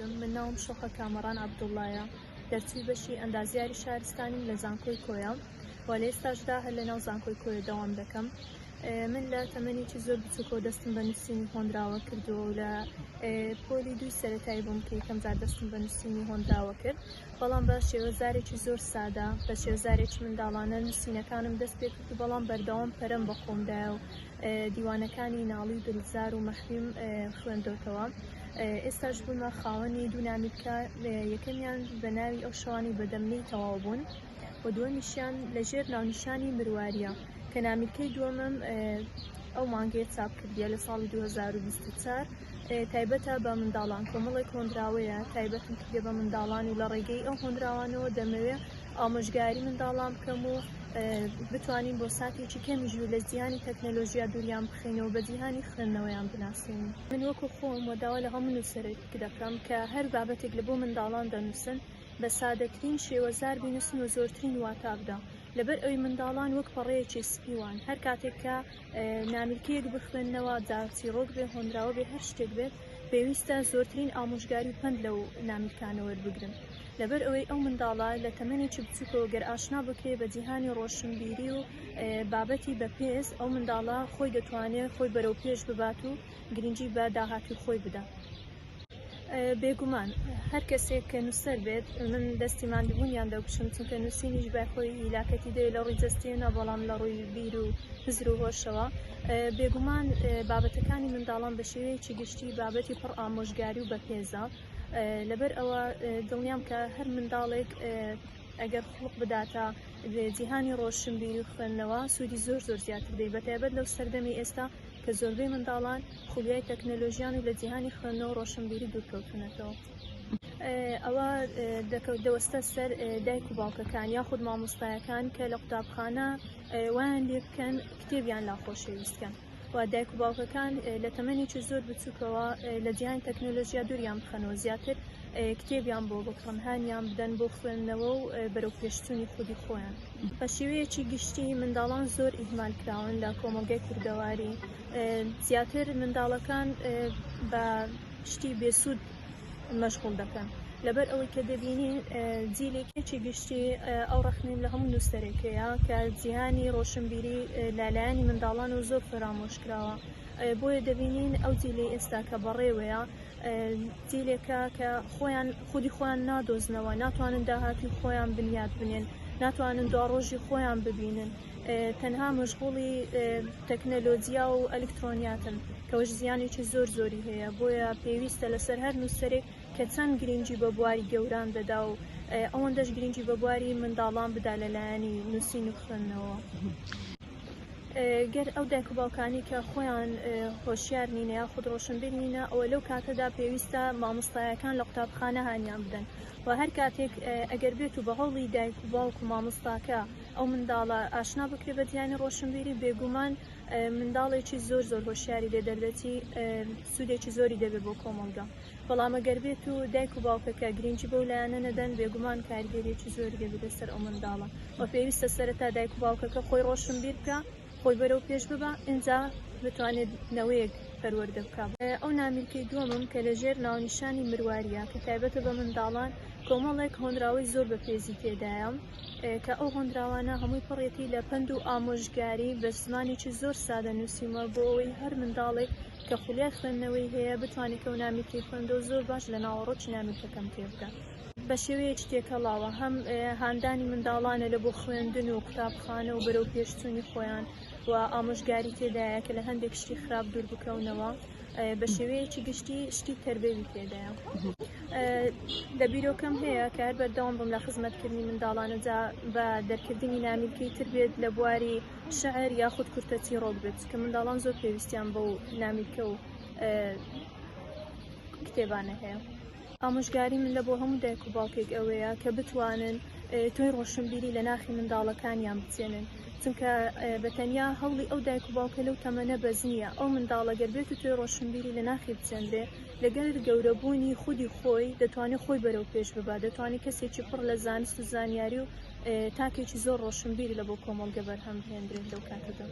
کردم، من ناوم شۆخە کامەڕان عەبدوڵڵایە، دەرچووی بەشی ئەندازیاری شارستانیم لە زانکۆی کۆیە و لە ئێستاشدا هەر لە ناو زانکۆی کۆیە دەوام دەکەم. من لە تەمەنێکی زۆر بچووکەوە دەستم بە نووسینی هۆنراوە کردووە و لە پۆلی دووی سەرەتایی بووم کە یەکەم جار دەستم بە نووسینی هۆنراوە کرد، بەڵام بە شێوەزارێکی زۆر سادە، بە شێوەزارێکی منداڵانە نووسینەکانم دەست پێ کرد و بەڵام بەردەوام پەرەم بە خۆم دایە و دیوانەکانی ناڵی و دلزار و مەحویم خوێندۆتەوە. ئێستاش بوومە خاوەنی دوو نامیلکە، یەکەمیان بە ناوی ئەو شەوانەی بەدەم نەی تەواو بوون و دووەمیشیان لەژێر ناونیشانی مروارییە کە نامیلکەی دووەمم ئەو مانگەیە چاپ کردیە لە ساڵی 2024 تایبەتە بە منداڵان، کۆمەڵێک هۆنراوەیە تایبەتم کردیە بە منداڵان و لە ڕێگەی ئەو هۆنراوانەوە دەمەوێ ئامۆژگاری منداڵان بکەم و بتوانین بۆ ساتێکی کەمیش بێت لە جیهانی تەکنەلۆژیا دووریان بخەینەوە بە جیهانی خوێندنەوەیان بناسێنین. من وەکو خۆم و داوا لە هەموو نووسەرێک دەکەم کە هەر بابەتێک لە بۆ منداڵان دەنووسن بە سادەترین شێوەزار بینووسن و زۆرترین واتا بدا لەبەر ئەوی منداڵان وەک پەڕەیەکی سپی وان هەر کاتێک کە نامیلکەیەک بخوێننەوە جا چیڕۆک بێ هۆنراوە بێ هەر شتێک بێت پێویستە زۆرترین ئامۆژگاری و پەند لەو نامیلکانە وەربگرن لەبەر ئەوەی ئەو منداڵە لە تەمەنێکی بچووکەوە گەر ئاشنا بکرێ بە جیهانی ڕۆشنبیری و بابەتی بەپێز ئەو منداڵە خۆی دەتوانێت خۆی بەرەو پێش ببات و گرنگی بە داهاتووی خۆی بدا. بێگومان هەر کەسێک کە نووسەر بێت من دەستی ماندووبوونیان دەکوشم چونکە نووسینیش بای خۆی هیلاکەتی دەوێت لە ڕووی جەستەیە نا بەڵام لە ڕووی بیر و هزر و هۆشەوە بێگومان بابەتەکانی منداڵان بە شێوەیەکی گشتی بابەتی پڕ ئامۆژگاری و بەپێزە لەبەر ئەوە دڵنیام کە هەر منداڵێک ئەگەر خوڵق بداتە جیهانی ڕۆشنبیری و خوێندنەوە سوودی زۆر زۆر زیاتر دەی بەتایبەت لەو سەردەمی ئێستا کە زۆربەی منداڵان خولیای تەکنەلۆژیان و لە جیهانی خوێندنەوە و ڕۆشنبیری دوورکەوتوونەتەوە. ئەوە دەوەستە سەر دایک و باوکەکان یاخود مامۆستایەکان کە لە قوتابخانە وایان لێ بکەن کتێبیان لا خۆشەویست کەن و دایک و باوکەکان لە تەمەنێکی زۆر بچووکەوە لە جیهانی تەکنەلۆژیا دووریان بخەنەوە زیاتر کتێبیان بۆ بکڕن هانیان بدەن بۆ خوێندنەوە و بەرەو پێشچوونی خودی خۆیان. بە شێوەیەکی گشتی منداڵان زۆر ئیهمال کراون لە کۆمەڵگای کوردەواری زیاتر منداڵەکان بە شتی بێسوود مەشغوڵ دەکەن لەبەر ئەوەی کە دەبینین جیلێکی گشتی ئەو ڕەخنەیم لە هەموو نووسەرێک هەیە کە جیهانی ڕۆشنبیری لەلایەنی منداڵان و زۆر فەرامۆش کراوە بۆیە دەبینین ئەو جیلەی ئێستا کە بەڕێوەیە جیلێکە کە خۆیان خودی خۆیان نادۆزنەوە ناتوانن داهاتوی خۆیان بنیات بنێن ناتوانن دواڕۆژی خۆیان ببینن تەنها مەشغوڵی تەکنەلۆجیا و ئەلکترۆنیاتن کەوەش زیانێکی زۆر زۆری هەیە بۆیە پێویستە لەسەر هەر نووسەرێک کە چەند گرنگی بە بواری گەوران دەدا و ئەوەندەش گرنگی بە بواری منداڵان بدا لەلایەنی نووسین و خوێندنەوە. گەر ئەو دایک و باوکانی کە خۆیان هۆشیار نینە یاخود ڕۆشنبیر نینە ئەوە لەو کاتەدا پێویستە مامۆستایەکان لە قوتابخانە هانیان بدەن و هەر کاتێک ئەگەر بێت و بە هەوڵی دایک و باوک و مامۆستاکە ئەو منداڵە ئاشنا بکرێت بە جیهانی ڕۆشنبیری بێگومان منداڵێکی زۆر زۆر هۆشیاری لێ دەردەچی سوودێکی زۆری دەبێت بۆ کۆمەڵگە بەڵام ئەگەر بێت و دایک و باوکەکە گرنگی بەو لایەنە نەدەن بێگومان کاریگەریەکی زۆری دەبێت لەسەر ئەو منداڵە و پێویستە سەرەتا دایک و باوکەکە خۆی ڕۆشنبیر بکە خۆی بەرەو پێش ببا ئینجا بتوانێت نەوەیەک پەروەردە بکا. ئەو نامیلکەی دووەمم کە لە ژێر ناونیشانی مرواریە کە تایبەتە بە منداڵان کۆمەڵێک هۆنراوەی زۆر بەپێزی تێدایە کە ئەو هۆنراوانە هەمووی پڕێتی لە پەند و ئامۆژگاری بە زمانێکی زۆر سادە نووسیومە بۆ ئەوەی هەر منداڵێک کە خولیای خوێندنەوەی هەیە بتوانێت کە ئەو نامیلکەی خوێندەوە زۆر باش لە ناوەڕۆکی نامیلکەکەم تێبگا. بە شێوەیەکی تێکەڵاوە هەم هاندانی منداڵانە لە بۆ خوێندن و قوتابخانە و بەرەو پێشچوونی خۆیان و ئامۆژگاری تێدایە کە لە هەندێک شتی خراپ دوور بکەونەوە بە شێوەیەکی گشتی شتی تەربەوی تێدایە لە بیرۆکەم هەیە کە هەر بەردەوام بم لە خزمەتکردنی منداڵانە جا بە دەرکردنی نامیلکەی تر بێت لە بواری شعر یاخود کورتە چیڕۆک بێت کە منداڵان زۆر پێویستیان بەو نامیلکە و کتێبانە هەیە. ئامۆژگاری من لە بۆ هەموو دایک و باوکێک ئەوەیە کە بتوانن تۆی ڕۆشنبیری لە ناخی منداڵەکانیان بچێنن چونکە بە تەنیا هەوڵی ئەو دایک و باوکە لەو تەمەنە بەس نییە ئەو منداڵە گەر بێت و تۆی ڕۆشنبیری لە ناخی بچێنرێ لەگەر گەورەبوونی خودی خۆی دەتوانێت خۆی بەرەو پێش ببا دەتوانێت کەسێکی پڕ لە زانست و زانیاری و تاکێکی زۆر ڕۆشنبیر لە بۆ کۆمەڵگە بەرهەم بهێندرێت لەو کاتەدا.